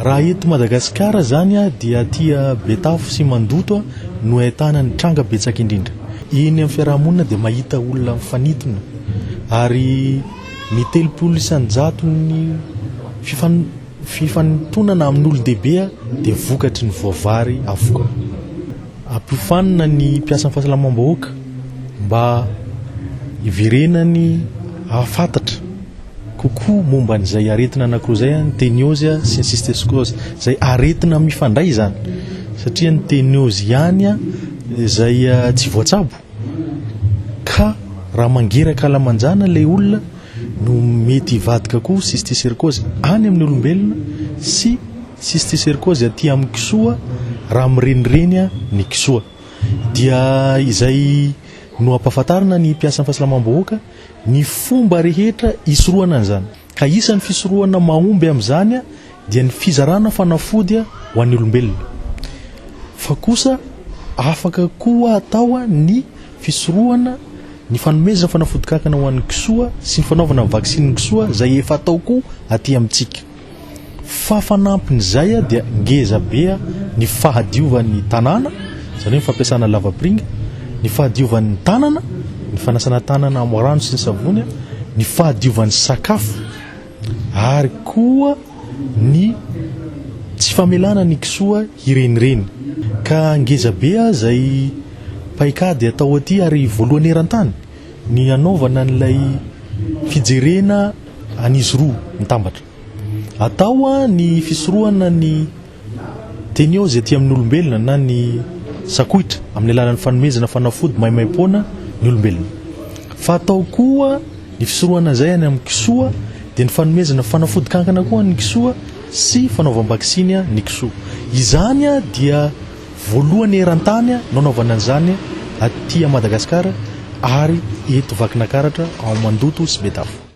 Raha eto Madagasikara izany dia aty Betafo sy Mandoto no ahitana ny tranga betsaka indrindra. Eny amin'ny fiarahamonina dia mahita olona mifanintona ary ny 30 isan-jaton'ny fifanintonana amin'olon-dehibe dia vokatry ny voavary avokoa. Ampiofanina ny mpiasan'ny fahasalamam-bahoaka mba hiverenany hahafantatra kokoa momba an'izay aretina anankiroa izay, ny teniôzy sy ny cysticercose, izay aretina mifandray izany satria ny teniôzy ihany izay tsy voatsabo ka raha mangeraka alamanjana ilay olona no mety hivadika koa cysticercose any amin'ny olombelona sy cysticercose aty amin'ny kisoa raha mirenireny ny kisoa. Dia izay no ampahafantarina ny mpiasan'ny fahasalamam-bahoaka ny fomba rehetra hisorohana an'izany. Ka isan'ny fisorohana mahomby amin'izany dia ny fizarana fanafody ho an'ny olombelona. Fa kosa afaka koa atao ny fisorohana ny fanomezana fanafody kankana ho an'ny kisoa sy ny fanaovana ny vaksinin'ny kisoa izay efa atao koa aty amintsika. Fa fanampin'izay dia ngeza be ny fahadiovan'ny tanàna, izany hoe ny fampiasana lavapiringa, ny fahadiovan'ny tanana, ny fanasana tanana amin'ny rano sy ny savony, ny fahadiovan'ny sakafo ary koa ny tsy famelana ny kisoa hirenireny. Ka ngeza be izay paikady atao aty ary voalohany eran-tany ny hanaovana an'ilay fijerena an'izy roa mitambatra. Atao ny fisorohana ny teniôzy aty amin'ny olombelona na ny sakoitra amin'ny alalan'ny fanomezana fanafody maimaimpoana ny olombelona. Fa atao koa ny fisorohana izay any amin'ny kisoa dia ny fanomezana fanafody kankana koa ny kisoa sy fanaovam-baksiny ny kisoa. Izany dia voalohany eran-tany no anaovana an'izany aty Madagasikara ary eto Vakinakaratra ao Mandoto sy Betafo.